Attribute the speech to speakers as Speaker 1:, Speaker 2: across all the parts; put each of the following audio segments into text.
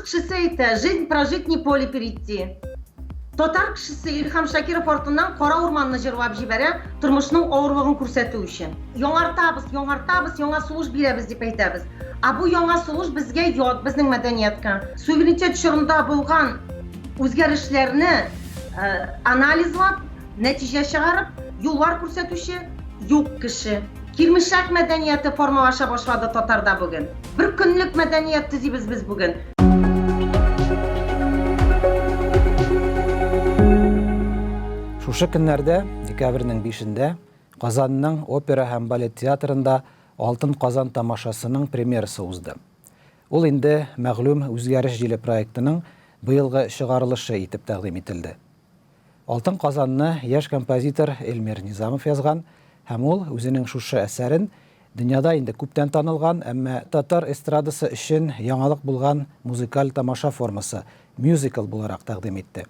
Speaker 1: Рус кешесе әйтә, жизнь прожить не поле перейти. Татар кешесе Илһам Шакиров артыннан Кара урманны җырлап җибәрә, тормышның авырлыгын күрсәтү өчен. Яңартабыз, яңартабыз, яңа сулыш бирәбез дип әйтәбез. Ә бу яңа сулыш безгә ят, безнең мәдәниятка. Суверенитет чорында булган үзгәрешләрне э, анализлап, нәтиҗә чыгарып, юллар күрсәтүче юк кеше. Килмешәк мәдәнияте формалаша башлады татарда бүген. Бер көнлек мәдәният төзибез без бүген.
Speaker 2: Шушы көннәрдә, декабрьнең бишендә, Казанның опера һәм балет театрында Алтын Казан тамашасының премьерасы узды. Ул инде мәгълүм Үзгәреш җиле проектының быелгы чыгарылышы итеп тәкъдим ителде. Алтын Казанны яшь композитор Эльмир Низамов язган һәм ул үзенең шушы әсәрен дөньяда инде күптән танылган, әмма татар эстрадасы өчен яңалык булган музыкаль тамаша формасы, мюзикл буларак тәкъдим итте.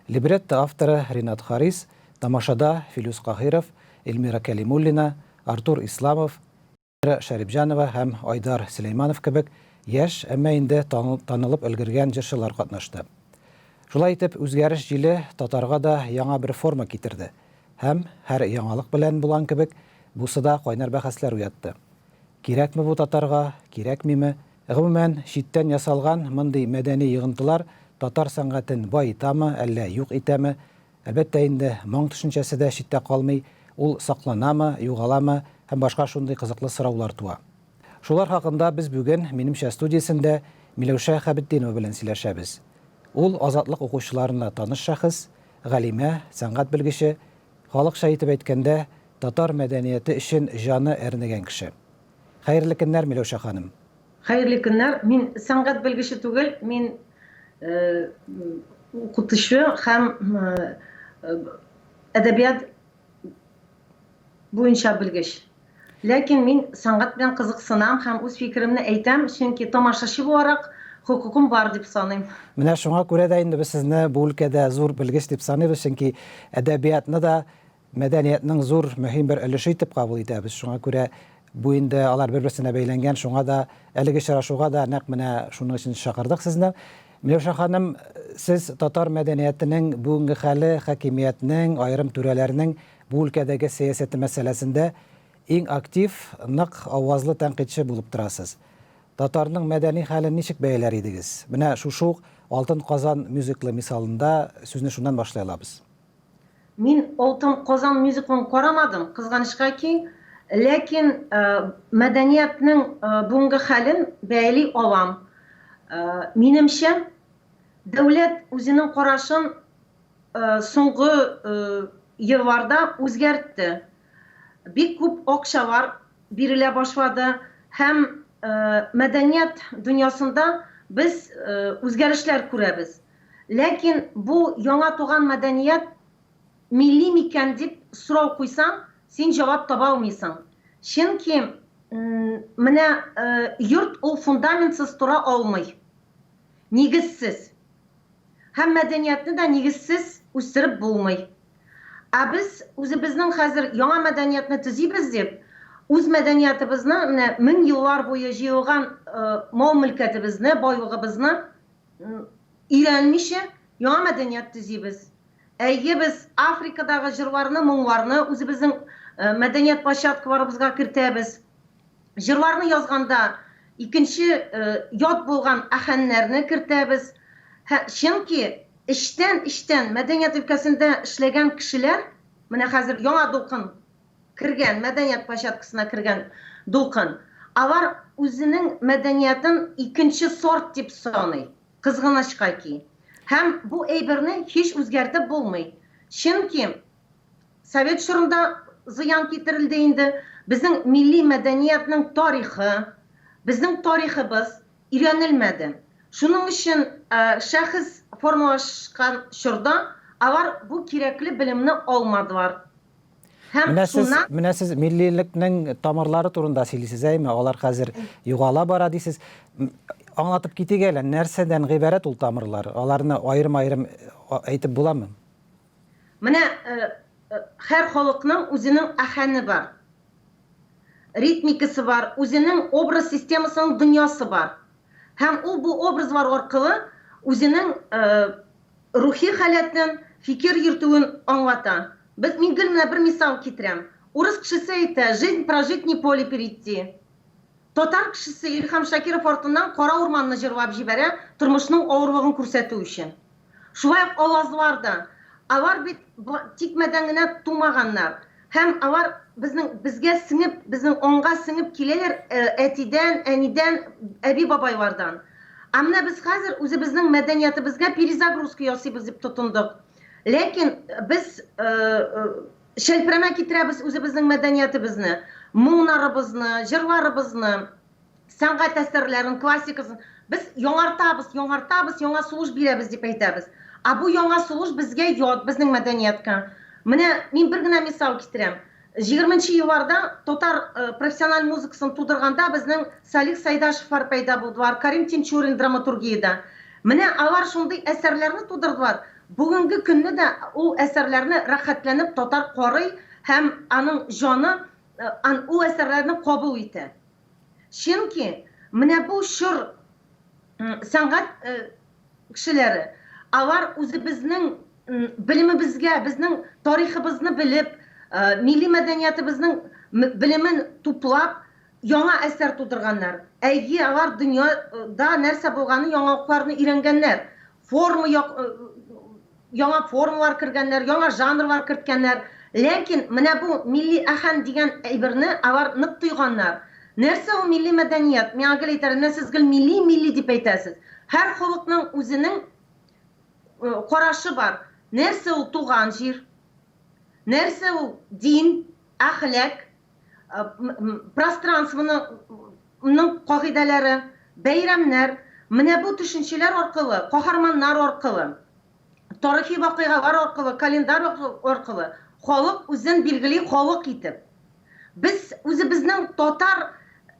Speaker 2: Либретто авторы Ринат Харис, тамашада Филүс Каһиров, Эльмира Кәлимуллина, Артур Исламов, Эльмира Шәрипҗанова һәм Айдар Сөләйманов кебек яшь, әмма инде танылып өлгергән җырчылар катнашты. Шулай итеп, үзгәреш җиле татарга да яңа бер форма китерде. Һәм, һәр яңалык белән булган кебек, бусы да кайнар бәхәсләр уятты. Кирәкме бу татарга, кирәкмиме? Гомумән, читтән ясалган мондый мәдәни йогынтылар татар сәнгатен баетамы, әллә юк итәме? Әлбәттә инде, моң төшенчәсе дә читтә калмый, ул сакланамы, югаламы һәм башка шундый кызыклы сораулар туа. Шулар хакында без бүген Минемчә студиясендә Миләүшә Хәбетдинова белән сөйләшәбез. Ул Азатлык укучыларына таныш шәхес, галимә, сәнгать белгече, халыкча итеп әйткәндә, татар мәдәнияте өчен җаны әрнегән кеше. Хәерле көннәр, Миләүшә ханым!
Speaker 1: Хәерле көннәр. Мин сәнгать белгече түгел, мин укытучы һәм әдәбият буенча белгеч. Ләкин мин сәнгать белән кызыксынам һәм үз фикеремне әйтәм, чөнки тамашачы буларак хокукым бар дип саныйм.
Speaker 2: Менә шуңа күрә дә инде без сезне бу өлкәдә зур белгеч дип саныйбыз, чөнки әдәбиятны да мәдәниятнең зур, мөһим бер өлеше итеп кабул итәбез. Шуңа күрә бу инде алар бер-берсенә бәйләнгән, шуңа да әлеге очрашуга да нәкъ менә шуның өчен чакырдык сезне. Миләүшә ханым, сез татар мәдәниятенең бүгенге хәле, хакимиятнең, аерым түрәләрнең бу өлкәдәге сәясәте мәсьәләсендә иң актив, нык авазлы тәнкыйтьче булып торасыз. Татарның мәдәни хәлен ничек бәяләр идегез? Менә шушы ук Алтын Казан мюзиклы мисалында сүзне шуннан башлый алабыз.
Speaker 1: Мин Алтын Казан мюзиклын карамадым, кызганычка ки, ләкин мәдәниятнең бүгенге хәлен бәяли алам. Минемчә, дәүләт үзенең карашын соңгы елларда үзгәртте. Бик күп акчалар бирелә башлады һәм мәдәният дөньясында без үзгәрешләр күрәбез. Ләкин бу яңа туган мәдәният милли микән дип сорау куйсаң, син җавап таба алмыйсың. Чөнки менә йорт ул фундаментсыз тора алмый. Нигезсез. Һәм мәдәниятне дә нигезсез үстереп булмый. Ә без үзебезнең хәзер яңа мәдәниятне төзибез дип, үз мәдәниятыбызны, менә мең еллар буе җыелган мал-мөлкәтебезне, байлыгыбызны Өйрәнмичә, яңа мәдәният төзибез. Әйе, без Африкадагы җырларны, моңларны үзебезнең мәдәният площадкаларыбызга кертәбез. Җырларны язганда икенче ят булган әхәннәрне кертәбез. Чөнки эчтән-эчтән мәдәният өлкәсендә эшләгән кешеләр, менә хәзер яңа дулкын кергән, мәдәният площадкасына кергән дулкын, алар үзенең мәдәниятын икенче сорт дип саный, кызганычка ки. Һәм бу әйберне һич үзгәртеп булмый. Чөнки совет чорында зыян китерелде инде, безнең милли мәдәниятнең тарихы, безнең тарихыбыз өйрәнелмәде. Шуның өчен шәхес формалашкан чорда алар бу кирәкле белемне алмадылар.
Speaker 2: Һәм менә сез, шуннан... Менә сез миллилекнең тамырлары турында сөйлисез, әйме? Алар хәзер югала бара дисез. Аңлатып китик әле, нәрсәдән гыйбарәт ул тамырлар? Аларны аерым-аерым әйтеп буламы?
Speaker 1: Менә э, э, һәр халыкның үзенең әхәне бар. Ритмикасы бар, үзенең образ системасының дөньясы бар. Һәм ул бу образлар аркылы үзенең рухи халәтен, фикер йөртүен аңлата. Без, мин гел менә бер мисал китерәм. Урыс кешесе әйтә, жизнь прожить не поле перейти. Татар кешесе Илһам Шакиров артыннан Кара урманны җырлап җибәрә, тормышның авырлыгын күрсәтү өчен. Шулай ук авазлар да. Алар бит тикмәдән генә тумаганнар. Һәм алар безнең безгә сеңеп, безнең аңга сеңеп киләләр әтидән, әнидән, әби-бабайлардан. Ә менә без хәзер үзебезнең мәдәниятебезгә перезагрузка ясыйбыз дип тотындык. Ләкин без шәлперәмә китерәбез үзебезнең мәдәниятебезне, моңнарыбызны, җырларыбызны. Сәнгать әсәрләрен, классикасын без яңартабыз, яңартабыз, яңа сулыш бирәбез дип әйтәбез. Ә бу яңа сулыш безгә ят, безнең мәдәнияткә. Менә мин бер генә мисал китерәм. Егерменче елларда татар профессиональ музыкасын тудырганда безнең Салих Сайдашевлар пәйда булдылар, Карим Тинчурин драматургиядә. Менә алар шундый әсәрләрне тудырдылар, бүгенге көнне дә ул әсәрләрне рәхәтләнеп татар карый һәм аның җаны ул әсәрләрне кабул итә. Чөнки менә бу чор сәнгать кешеләре, алар үзебезнең белемебезгә, безнең тарихыбызны белеп, милли мәдәниятыбызның белемен туплап, яңа әсәр тудырганнар. Әйе, алар дөньяда нәрсә булганын, яңалыкларны өйрәнгәннәр. Форма Яңа формалар кергәннәр, яңа жанрлар керткәннәр. Ләкин менә бу милли аһәң дигән әйберне алар нык тойганнар. Нәрсә ул милли мәдәният? Миңа гел әйтәләр, менә сез гел милли, милли дип әйтәсез. Һәр халыкның үзенең карашы бар. Нәрсә ул туган җир? Нәрсә ул дин, әхлак, пространствоның кагыйдәләре, бәйрәмнәр? Менә бу төшенчәләр аркылы, каһарманнар аркылы, тарихи вакыйгалар аркылы, календарь аркылы халык үзен билгели халык итеп. Без үзебезнең татар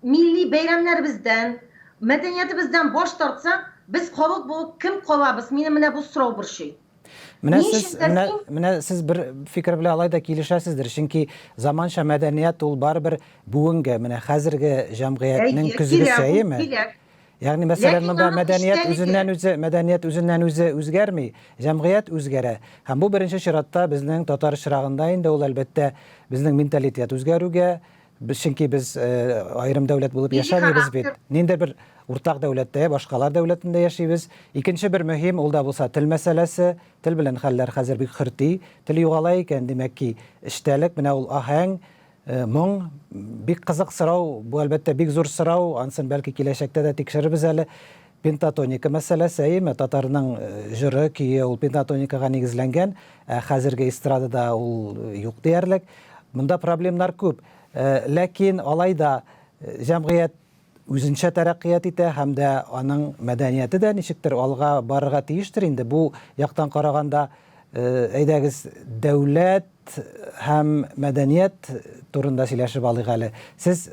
Speaker 1: милли бәйрәмнәребездән, мәдәниятебездән баш тартсак, без халык булып кем калабыз? Мине менә бу сорау борчый.
Speaker 2: Менә сез менә, менә сез бер фикер белән алай да килешәсездер, чөнки заманча мәдәният ул барыбер бүгенге, менә хәзерге җәмгыятьнең көзгесе, әйеме? Ягъни, мәсәлән, монда мәдәният үзеннән үзе, мәдәният үзеннән үзе үзгәрми, җәмгыять үзгәрә. Һәм бу беренче чиратта безнең татар очрагында инде ул әлбәттә безнең менталитет үзгәрүгә, без чөнки без э, аерым дәүләт булып яшәмибез бит. Ниндидер бер уртак дәүләттә, башкалар дәүләтендә яшибез. Икенче бер мөһим, ул да булса тел мәсьәләсе. Тел белән хәлләр хәзер бик хөрти. Тел югала икән, димәк ки, эчтәлек, менә ул аһәң, Моң, бик кызык сорау, бу әлбәттә бик зур сорау, ансын бәлки киләчәктә дә тикшерербез әле. Пентатоника мәсьәләсе, әйеме, татарның җыры, көе ул пентатоникага нигезләнгән, ә хәзерге эстрадада ул юк диярлек. Монда проблемнар күп. Ләкин алай да җәмгыять үзенчә тәрәккыят итә һәм дә аның мәдәнияте дә ничектер алга барырга тиештер инде. Бу яктан караганда, әйдәгез, дәүләт һәм мәдәният турында сөйләшеп алыйк әле. Сез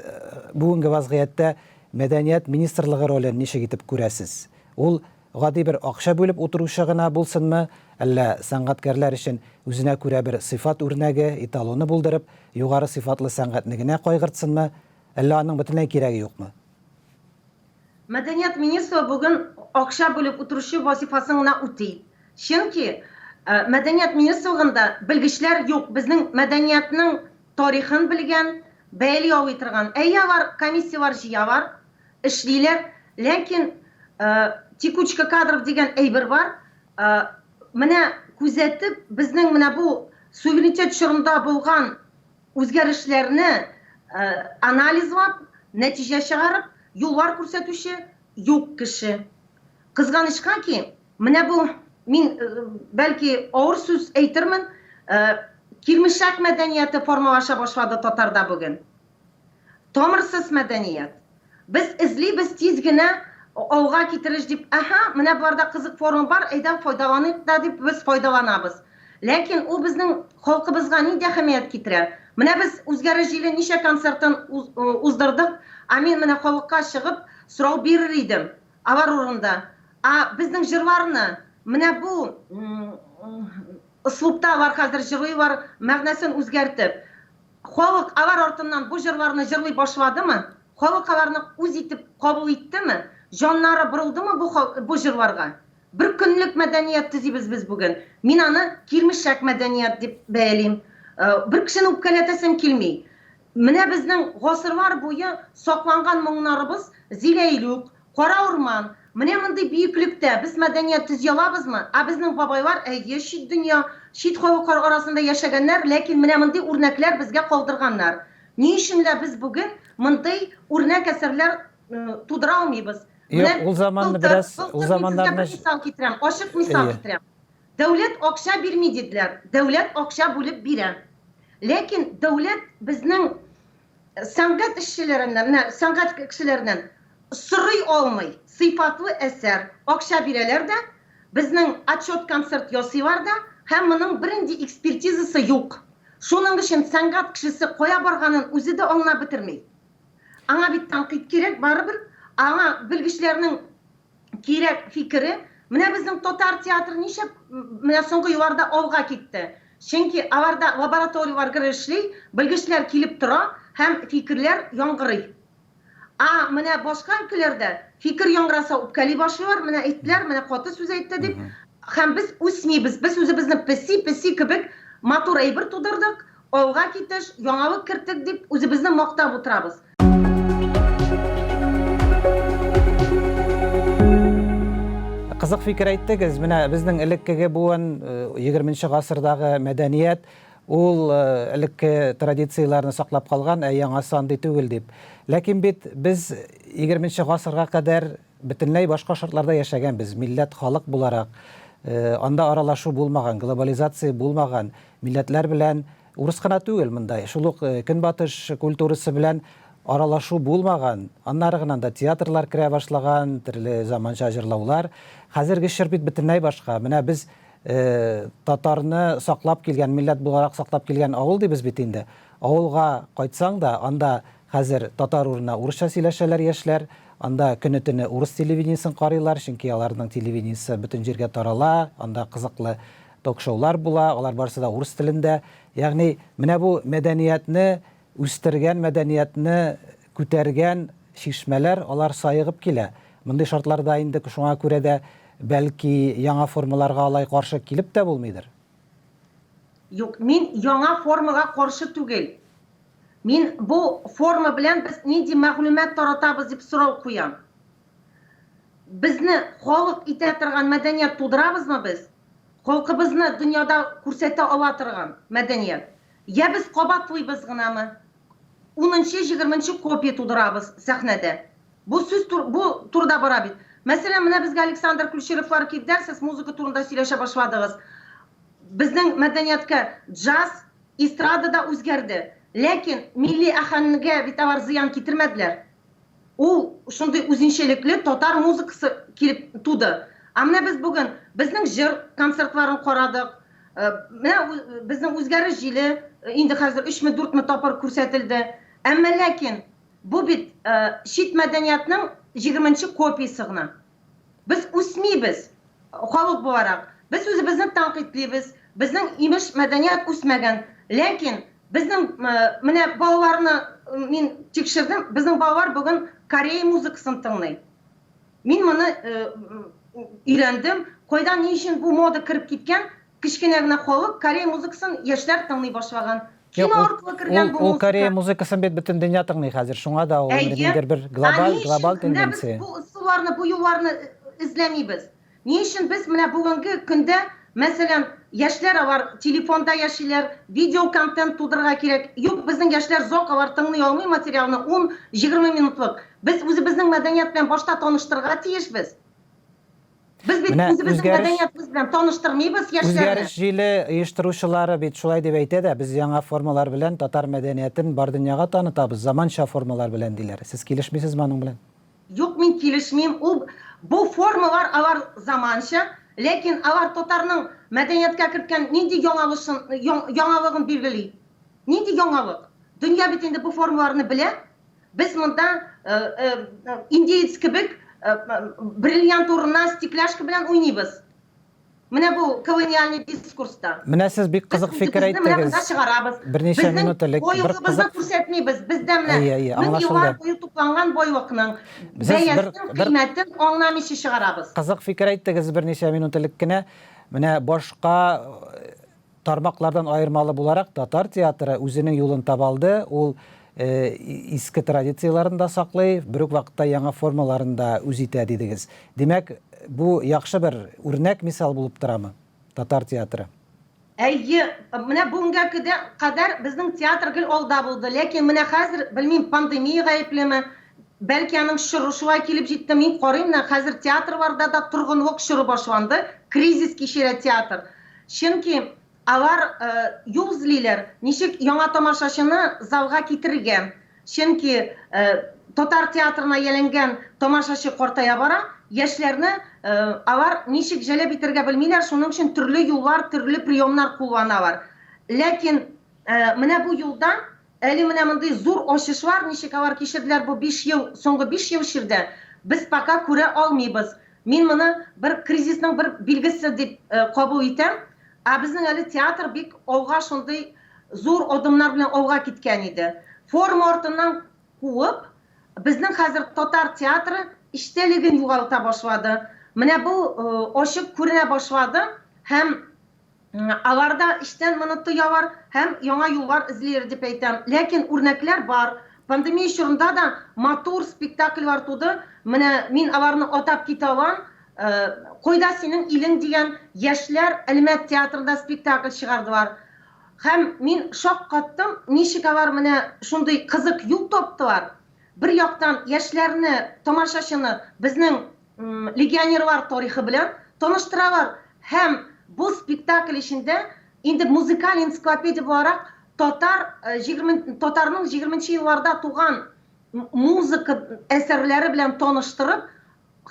Speaker 2: бүгенге вазгыятьтә мәдәният министрлыгы ролен ничек итеп күрәсез? Ул гади бер акча бүлеп утыручы гына булсынмы, әллә сәнгатькәрләр өчен үзенә күрә бер сыйфат үрнәге, эталоны булдырып, югары сыйфатлы сәнгатьне генә кайгыртсынмы? Әллә аның бөтенләй кирәге юкмы?
Speaker 1: Мәдәният министры бүген акча бүлеп утыручы вазифасын гына үти. Чөнки мәдәният министрлыгында белгечләр юк, безнең мәдәниятнең тарихын белгән, бәяли алый торган. Әйе, алар комиссияләр җыялар, эшлиләр, ләкин текучка кадров дигән әйбер бар. Менә күзәтеп, безнең менә бу суверенитет чорында булган Үзгәрешләрне анализлап, нәтиҗә чыгарып, юллар күрсәтүче юк кеше. Кызганычка ки, менә бу, мин, бәлки, авыр сүз әйтермен, килмешәк мәдәнияте формалаша башлады татарда бүген. Тамырсыз мәдәният. Без эзлибез тиз генә алга китереш дип, әһә, менә боларда кызык форма бар, әйдә файдаланыйк та дип без файдаланабыз. Ләкин ул безнең халкыбызга нинди әһәмият китерә? Менә без Үзгәреш җиле ничә концертын уздырдык, ә мин менә халыкка чыгып сорау бирер идем алар урынында. Ә безнең җырларны менә бу ысулта алар хәзер җырлыйлар, мәгънәсен үзгәртеп. Халык алар артыннан бу җырларны җырлый башладымы? Халык аларны үз итеп кабул иттеме? Җаннары борылдымы бу бу җырларга? Бер көнлек мәдәният төзибез без бүген. Мин аны килмешәк мәдәният дип бәялим. Бер кешене үпкәләтәсем килми. Менә безнең гасырлар буе сакланган моңнарыбыз Зиләйлүк, Кара урман, менә мондый бөеклектә без мәдәният төзи алабызмы? Ә безнең бабайлар, әйе, чит дөнья, чит халыклар арасында яшәгәннәр, ләкин менә мондый үрнәкләр безгә калдырганнар. Ни өчен лә без бүген мондый үрнәк әсәрләр тудыра алмыйбыз?
Speaker 2: Юк, ул заманны бераз, ул заманнарны...
Speaker 1: Мин сезгә бер мисал китерәм, ачык мисал китерәм. Дәүләт акча бирми диделәр, дәүләт акча бүлеп бирә. Ләкин дәүләт безнең сәнгать эшчеләреннән, менә сәнгать кешеләреннән сорый алмый сыйфатлы әсәр. Акча бирәләр дә, безнең отчет-концерт ясыйлар да, һәм моның бернинди экспертизасы юк. Шуның өчен сәнгать кешесе кая барганын үзе дә аңлап бетерми. Аңа бит тәнкыйть кирәк барыбер, аңа белгечләрнең кирәк фикере. Менә безнең татар театры ничек менә соңгы елларда алга китте. Чөнки аларда лабораторияләр гөр эшли, белгечләр килеп тора һәм фикерләр яңгырый. А менә башка өлкәләрдә фикер яңгыраса үпкәли башлыйлар, менә әйттеләр, менә каты сүз әйтте дип. Һәм без үсмибез, без үзебезне песи, песи кебек матур әйбер тудырдык, алга китеш, яңалык керттек дип үзебезне мактап утырабыз.
Speaker 2: Кызык фикер әйттегез. Менә безнең элеккеге буын, 20 э, гасырдагы мәдәният ул э, элекке традицияләрне саклап калган, ә яңасы андый түгел дип. Ләкин бит без 20 гасырга кадәр бөтенләй башка шартларда яшәгәнбез, милләт, халык буларак. Э, анда аралашу булмаган, глобализация булмаган, милләтләр белән Урыс кына түгел монда, шул ук көнбатыш культурасы белән аралашу булмаган. Аннары гына анда театрлар керә башлаган, төрле заманча җырлаулар. Хәзерге чор бит бөтенләй башка. Менә без татарны саклап килгән, милләт буларак саклап килгән авыл дибез бит инде. Авылга кайтсаң да, анда хәзер татар урынына урысча сөйләшәләр яшьләр. Анда көне-төне урыс телевидениесен карыйлар, чөнки аларның телевидениесе бөтен җиргә тарала, анда кызыклы Ток-шоулар була, алар барысы да урыс телендә. Ягъни менә бу мәдәниятне үстергән, мәдәниятне күтәргән чишмәләр, алар саегып килә. Мондый шартларда инде шуңа күрә дә бәлки яңа формаларга алай каршы килеп тә булмыйдыр.
Speaker 1: Юк, мин яңа формага каршы түгел. Мин бу форма белән без нинди мәгълүмат таратабыз дип сорау куям. Безне халык итә торган мәдәният тудырабызмы без? Халкыбызны дөньяда күрсәтә ала торган мәдәният. Я без кабатлыйбыз гынамы? Унынчы, җигерменче копия тудырабыз сәхнәдә. Бу сүз бу турыда бара бит. Мәсәлән, менә безгә Александр Кульчировлар килделәр, сез музыка турында сөйләшә башладыгыз. Безнең мәдәнияткә джаз, эстрада да үзгәрде. Ләкин милли аһәнгә бит алар зыян китермәделәр. Ул шундый үзенчәлекле татар музыкасы килеп туды. Ә менә без бүген безнең җыр концертларын карадык. Э, менә безнең үзгәреш җиле э, инде хәзер өчме дүртме тапкыр күрсәтелде. Әмма ләкин бу бит э, чит мәдәниятның 20 копиясе гына. Без үсмибез, халык буларак. Без үзебезне тәнкыйтьлибез. Безнең, имеш, мәдәният үсмәгән. Ләкин безнең менә балаларны мин тикшердем, безнең балалар бүген Корея музыкасын тыңлый. Мин моны өйрәндем. Кайдан, ни өчен бу мода кереп киткән? Кечкенә генә халык корея музыкасын яшьләр тыңлый башлаган.
Speaker 2: Кино аркылы кергән бу музыка. Ул корея музыкасын бит бөтен дөнья тыңлый хәзер. Шуңа да ул инде ниндидер бер глобаль, глобаль тенденция.
Speaker 1: Менә без бу ысулларны, бу юлларны эзләмибез. Ни өчен без менә бүгенге көндә, мәсәлән, яшьләр алар телефонда яшиләр, видео контент тудырырга кирәк. Юк, безнең яшьләр зок, алар тыңлый алмый материалны 10-20 минутлык. Без үзебезнең мәдәният белән башта таныштырырга тиешбез. Без бит
Speaker 2: Менә
Speaker 1: үзебезнең
Speaker 2: үзгәреш
Speaker 1: мәдәниятебез белән таныштырмыйбыз яшьләрне.
Speaker 2: Үзгәреш җиле оештыручылары бит шулай дип әйтә дә, без яңа формалар белән татар мәдәниятен бар дөньяга танытабыз, заманча формалар белән диләр. Сез килешмисезме аның белән?
Speaker 1: Юк, мин килешмим. Ул бу формалар алар заманча, ләкин алар татарның мәдәнияткә керткән нинди яңалышын, яңалыгын билгели? Нинди яңалык? Дөнья бит инде бу формаларны белә. Без монда индеец кебек бриллиант урынына стекляшка белән уйныйбыз. Менә бу колониальный дискурста.
Speaker 2: Менә сез бик кызык фикер
Speaker 1: Без менә
Speaker 2: әйттегез.
Speaker 1: монда чыгарабыз.
Speaker 2: Берничә минут элек бер
Speaker 1: байлыгыбызны
Speaker 2: кызык
Speaker 1: күрсәтмибез. Бездә менә
Speaker 2: Әйе, әйе,
Speaker 1: мең
Speaker 2: аңлашылды.
Speaker 1: еллар буе тупланган байлыкның
Speaker 2: Сез бер
Speaker 1: бәясен,
Speaker 2: бер
Speaker 1: кыйммәтен аңламыйча чыгарабыз.
Speaker 2: Кызык фикер әйттегез берничә минут элек кенә. Менә башка тармаклардан аермалы буларак, татар театры үзенең юлын таба алды. Ул иске традицияләрен дә саклый, бер үк вакытта яңа формаларын да үз итә, дидегез. Димәк, бу яхшы бер үрнәк мисал булып торамы, татар театры?
Speaker 1: Әйе, менә бүгенгә кадәр безнең театр гел алда булды. Ләкин менә хәзер, белмим, пандемия гаеплеме, бәлки аның чоры шулай килеп җитте. Мин карыйм, менә хәзер театрларда да торгынлык чоры башланды, кризис кичерә театр. Чөнки алар юл эзлиләр, ничек яңа тамашачыны залга китерергә. Чөнки татар театрына ияләнгән тамашачы картая бара, яшьләрне алар ничек җәлеп итәргә белмиләр, шуның өчен төрле юллар, төрле приемнар кулланалар. Ләкин менә бу юлда әле менә мондый зур ачышлар, ничек алар кичерделәр бу 5 ел, соңгы 5 ел эчендә, без пока күрә алмыйбыз. Мин моны бер кризисның бер билгесе дип кабул итәм. Ә безнең әле театр бик алга шундый зур адымнар белән алга киткән иде. Форма артыннан куып, безнең хәзер татар театры эчтәлеген югалта башлады. Менә бу ачык күренә башлады һәм Алар да эчтән моны тоялар һәм яңа юллар эзлиләр дип әйтәм. Ләкин үрнәкләр бар. Пандемия чорында да матур спектакльләр туды. Менә мин аларны атап китә алам. Кайда синең илең дигән яшьләр Әлмәт театрында спектакль чыгардылар. Һәм мин шаккаттым, ничек алар менә шундый кызык юл таптылар. Бер яктан яшьләрне, тамашачыны безнең легионерлар тарихы белән таныштыралар һәм бу спектакль эчендә инде музыкаль энциклопедия буларак татар 20 татарның 20 елларда туган музыка әсәрләре белән таныштырып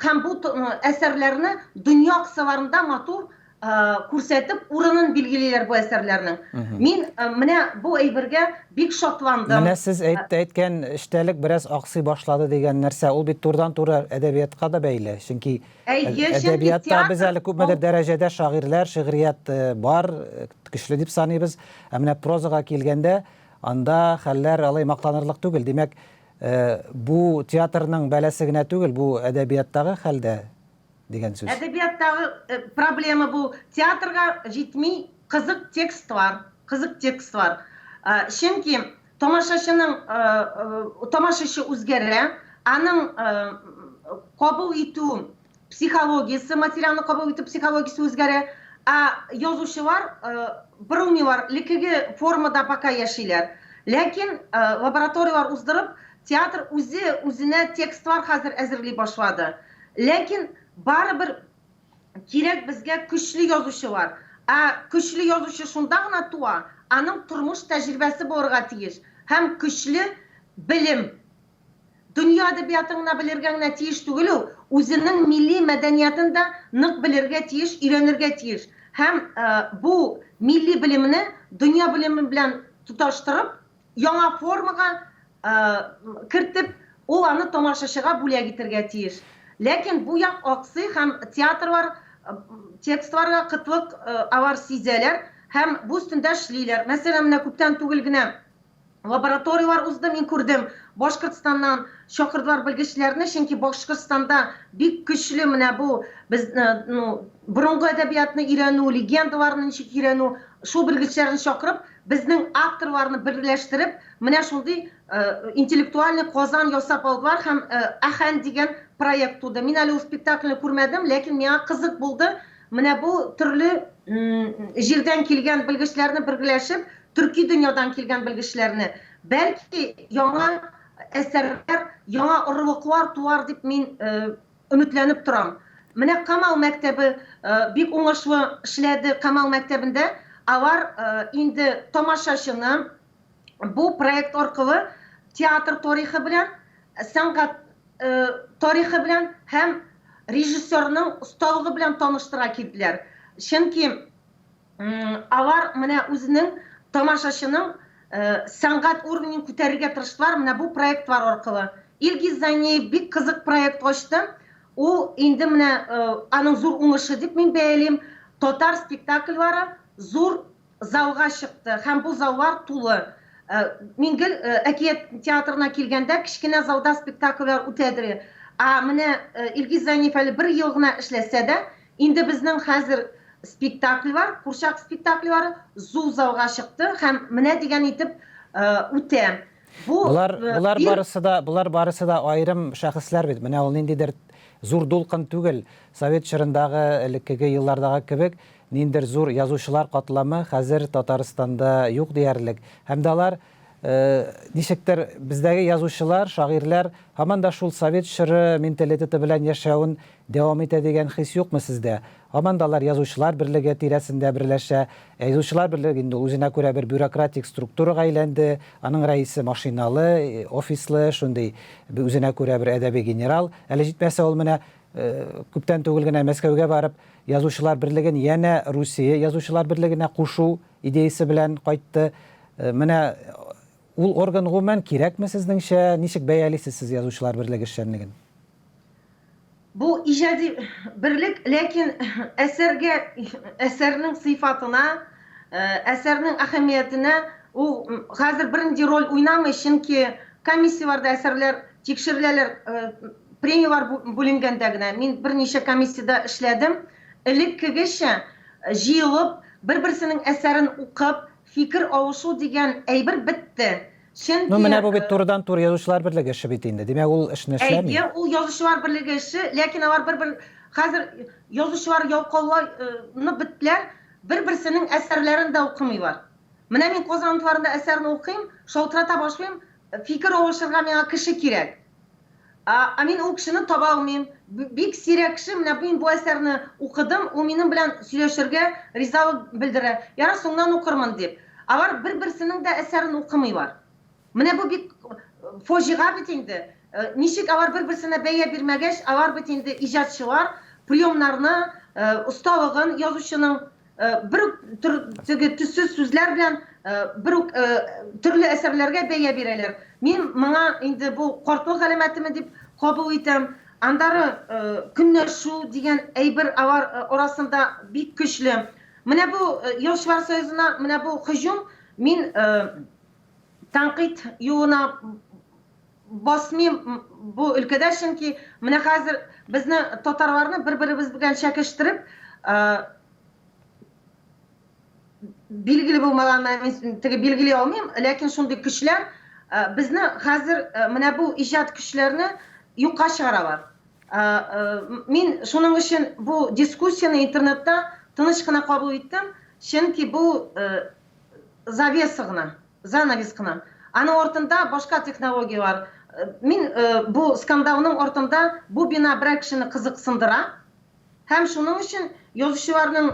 Speaker 1: һәм бу әсәрләрне дөнья кысаларында матур күрсәтеп, урынын билгелиләр бу әсәрләрнең. Мин менә бу әйбергә бик шатландым.
Speaker 2: Менә сез әйткән эчтәлек бераз аксый башлады дигән нәрсә, ул бит турыдан-туры әдәбиятка да бәйле. Чөнки әдәбиятта без әле күпмедер дәрәҗәдә шагыйрьләр, шигърият бар, көчле дип саныйбыз. Ә менә прозага килгәндә, анда хәлләр алай мактанырлык түгел. Димәк, бу театрның бәласе генә түгел, бу әдәбияттагы хәл дә дигән сүз.
Speaker 1: Әдәбияттагы проблема бу. Театрга җитми кызык текстлар, кызык текстлар. Чөнки тамашачының тамашачы үзгәрә, аның кабул итү психологиясе, материалны кабул итү психологиясе үзгәрә. Ә язучылар борылмыйлар, элеккеге формада пока яшиләр. Ләкин лабораторияләр уздырып, театр үзе үзенә текстлар хәзер әзерли башлады. Ләкин барыбер кирәк безгә көчле язучылар. Ә көчле язучы шунда гына туа, аның тормыш тәҗрибәсе булырга тиеш һәм көчле белем. Дөнья әдәбиятын гына белергә генә тиеш түгел ул, үзенең милли мәдәниятын да нык белергә тиеш, өйрәнергә тиеш. Һәм бу милли белемне дөнья белеме белән тоташтырып, яңа формага кертеп, ул аны тамашачыга бүләк итергә тиеш. Ләкин бу як аксый һәм театрлар текстларга кытлык алар сизәләр һәм бу өстендә эшлиләр. Мәсәлән, менә күптән түгел генә лабораторияләр узды, мин күрдем. Башкортстаннан чакырдылар белгечләрне, чөнки Башкортстанда бик көчле менә бу без ну, борынгы әдәбиятны өйрәнү, легендаларны ничек өйрәнү, шул белгечләрне чакырып, Безнең авторларны берләштереп, менә шундый интеллектуальный казан ясап алдылар һәм Әхән дигән проект туды. Мин әле ул спектакльне күрмәдем, ләкин миңа кызык булды. Менә бу төрле җирдән килгән белгечләрне берләшеп, төрки дөньядан килгән белгечләрне, бәлки яңа әсәрләр, яңа орлыклар туар дип мин Өметләнеп торам. Менә Камал мәктәбе бик уңышлы эшләде. Камал мәктәбендә алар инде тамашачыны бу проект аркылы театр тарихы белән, сәнгать тарихы белән һәм режиссерның осталыгы белән таныштыра килделәр. Чөнки Алар менә үзенең тамашачының сәнгать уровнен күтәрергә тырыштылар менә бу проектлар аркылы. Илгиз Зайнеев бик кызык проект ачты. Ул инде менә аның зур уңышы дип мин бәялим. Татар спектакльләре зур залга чыкты һәм бу заллар тулы. Мин гел Әкият театрына килгәндә кечкенә залда спектакльләр үтәдер. Ә менә Илгиз Зәйниев әле бер ел гына эшләсә дә, инде безнең хәзер спектакльләр, курчак спектакльләре зур залга чыкты һәм менә дигән итеп үтә.
Speaker 2: Бу Болар, болар барысы да, болар барысы да аерым шәхесләр бит. Менә ул ниндидер зур дулкын түгел. Совет чорындагы элеккеге еллардагы кебек ниндидер зур язучылар катламы хәзер Татарстанда юк диярлек. Һәм дә алар ничектер бездәге язучылар, шагыйрьләр һаман да шул совет чоры менталитеты белән яшәвен дәвам итә дигән хис юкмы сездә? Һаман да алар Язучылар берлеге тирәсендә берләшә. Ә Язучылар берлеге инде ул үзенә күрә бер бюрократик структурага әйләнде. Аның рәисе машиналы, офислы, шундый үзенә күрә бер әдәби генерал. Әле җитмәсә ул менә күптән түгел генә Мәскәүгә барып, Язучылар берлеген янә Русия Язучылар берлегенә кушу идеясе белән кайтты. Менә ул орган гомумән кирәкме сезнеңчә? Ничек бәялисез сез Язучылар берлеге эшчәнлеген?
Speaker 1: Бу иҗади берлек, ләкин әсәргә, әсәрнең сыйфатына, әсәрнең әһәмиятенә ул хәзер бернинди роль уйнамый, чөнки комиссияләрдә әсәрләр тикшереләләр, премияләр бүленгәндә генә. Мин берничә комиссиядә эшләдем. Элеккегечә җыелып, бер-берсенең әсәрен укып, фикер алышу дигән әйбер бетте.
Speaker 2: Чөнки Ну, менә бу бит турыдан-туры Язучылар берлеге эше бит инде. Димәк, ул эшне эшләми.
Speaker 1: Әйе, ул Язучылар берлеге эше, ләкин алар бер-бер хәзер язучылар ялкауланып беттеләр, бер-берсенең әсәрләрен дә укымыйлар. Менә мин Казан утларында әсәрне укыйм, шалтырата башлыйм, фикер алышырга миңа кеше кирәк. Ә мин ул кешене таба алмыйм. Бик сирәк кеше, менә мин бу әсәрне укыдым, ул минем белән сөйләшергә ризалык белдерә. Ярар, соңыннан укырмын дип. Алар бер-берсенең дә әсәрен укымыйлар. Менә бу бик фаҗига бит инде. Ничек алар бер-берсенә бәя бирмәгәч, алар бит инде иҗатчылар, приемнарны, осталыгын язучының бер үк төр, теге төссез сүзләр белән бер үк төрле әсәрләргә бәя бирәләр. Мин моңа инде бу картлык галәмәтеме дип кабул итәм. Аннары көнләшү дигән әйбер алар арасында бик көчле. Менә бу Язучылар союзына менә бу һөҗүм мин тәнкыйть юлына басмыйм бу өлкәдә, чөнки менә хәзер безне татарларны бер-беребез белән чәкештереп, билгеле булмаган, мин теге билгели алмыйм, ләкин шундый көчләр безне хәзер менә бу иҗат көчләрне юкка чыгаралар. Мин шуның өчен бу дискуссияне интернетта тыныч кына кабул иттем, чөнки бу завеса гына. Занавес кына. Аның артында башка технологияләр. Мин бу скандалның артында бу бина берәр кешене кызыксындыра. Һәм шуның өчен Язучыларның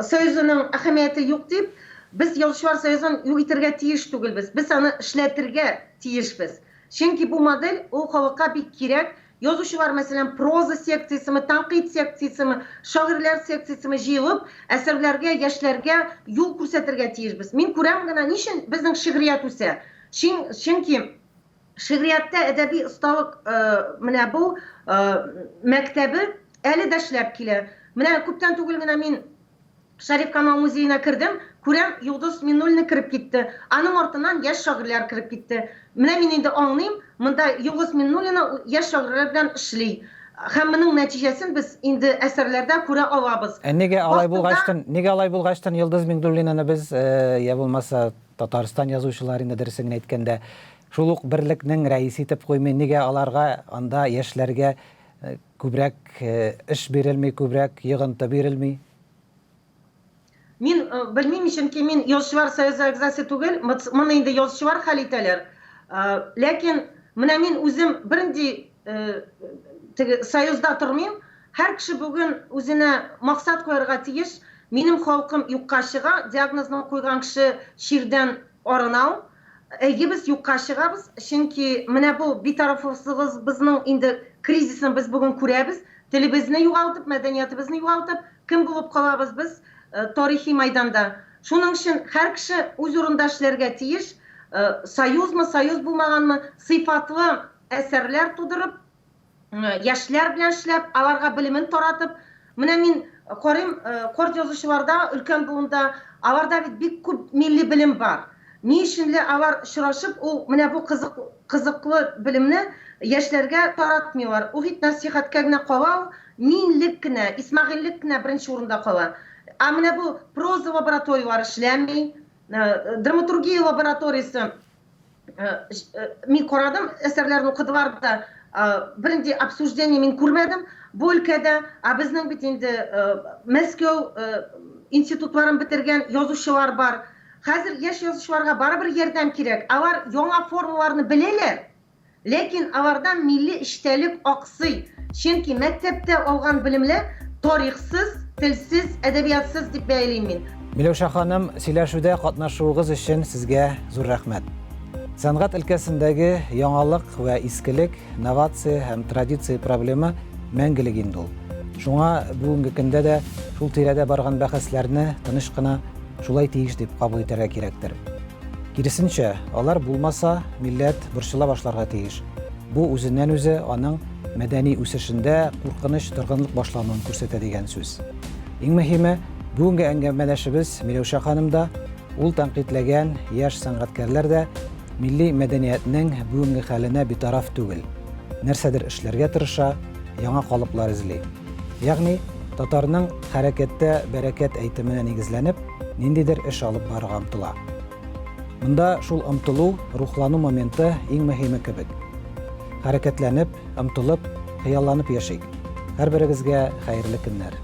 Speaker 1: союзының әһәмияте юк дип, без Язучылар союзын юк итәргә тиеш түгелбез. Без аны эшләтергә тиешбез. Чөнки бу модель ул халыкка бик кирәк. Язучылар, мәсәлән, проза секциясеме, тәнкыйть секциясеме, шагыйрьләр секциясеме җыелып, әсәрләргә, яшьләргә юл күрсәтергә тиешбез. Мин күрәм генә, ни өчен безнең шигърият үсә? Чөнки шигърияттә әдәби осталык менә бу мәктәбе әле дә эшләп килә. Менә күптән түгел генә мин Шәриф Камал музеена кердем, күрәм, Йолдыз Миннуллина кереп китте. Аның артыннан яшь шагыйрьләр кереп китте. Менә мин инде аңлыйм, монда Йолдыз Миннуллина яшь шагыйрьләр белән эшли. Һәм моның нәтиҗәсен без инде әсәрләрдә күрә алабыз.
Speaker 2: Ә нигә алай булгачтын, нигә алай булгачтын Йолдыз Миңдуллинаны без, я булмаса Татарстан язучылары инде дөресен генә әйткәндә, шул ук берлекнең рәисе итеп куймый, нигә аларга анда яшьләргә күбрәк эш бирелми, күбрәк йогынты бирелми?
Speaker 1: Мин белмим, чөнки мин Язучылар союзы әгъзасы түгел, моны инде язучылар хәл итәләр. Ләкин менә мин үзем бернинди теге союзда тормыйм. Һәр кеше бүген үзенә максат куярга тиеш. Минем халкым юкка чыга, диагнозны куйган кеше чирдән арына ул. Әйе, без юкка чыгабыз, чөнки менә бу битарафлыгыбызның инде кризисын без бүген күрәбез. Телебезне югалтып, мәдәниятебезне югалтып, кем булып калабыз без тарихи майданда? Шуның өчен һәр кеше үз урында эшләргә тиеш, союзмы, союз булмаганмы, сыйфатлы әсәрләр тудырып, яшьләр белән эшләп, аларга белемен таратып, Менә мин карыйм, карт язучыларда, өлкән буында, аларда бит бик күп милли белем бар. Ни өчен ле алар очрашып, ул менә бу кызык, кызыклы белемне яшьләргә таратмыйлар? Ул бит нәсыйхәткә генә кала ул, минлек кенә, Исмәгыйльлек кенә беренче урында кала. Ә менә бу проза лабораторияләре эшләми, драматургия лабораториясе мин карадым, әсәрләрен укыдылар да, бернинди обсуждение мин күрмәдем бу өлкәдә. Ә безнең бит инде Мәскәү институтларын бетергән язучылар бар. Хәзер яшь язучыларга барыбер ярдәм кирәк. Алар яңа формаларны беләләр, ләкин аларда милли эчтәлек аксый. Чөнки мәктәптә алган белемләр тарихсыз, телсез, әдәбиятсыз дип бәялим мин.
Speaker 2: Миләүшә ханым, сөйләшүдә катнашуыгыз өчен сезгә зур рәхмәт. Сәнгать өлкәсендәге яңалык вә искелек, новация һәм традиция проблемы мәңгелек инде ул. Шуңа бүгенге көндә дә шул тирәдә барган бәхәсләрне тыныч кына шулай тиеш дип кабул итәргә кирәктер. Киресенчә, алар булмаса, милләт борчыла башларга тиеш. Бу үзеннән-үзе аның мәдәни үсешендә куркыныч торгынлык башлануын күрсәтә дигән сүз. Иң мөһиме, бүгенге әңгәмәдәшебез Миләүшә ханым да, ул тәнкыйтьләгән яшь сәнгатькәрләр дә милли мәдәниятнең бүгенге хәленә битараф түгел. Нәрсәдер эшләргә тырыша, яңа калыплар эзли. Ягъни, татарның хәрәкәттә бәрәкәт әйтеменә нигезләнеп, ниндидер эш алып барырга омтыла. Монда шул омтылу, рухлану моменты иң мөһиме кебек. Хәрәкәтләнеп, омтылып, хыялланып яшик. Һәрберегезгә хәерле көннәр.